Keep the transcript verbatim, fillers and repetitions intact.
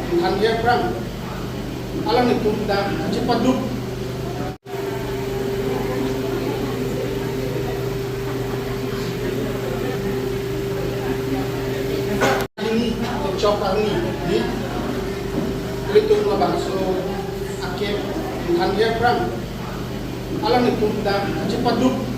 Thanji aphrang alanglitum ta kachepaduk ini, kechok arni, ni, ilitum labangso akep thanji aphrang alanglitum ta kachepaduk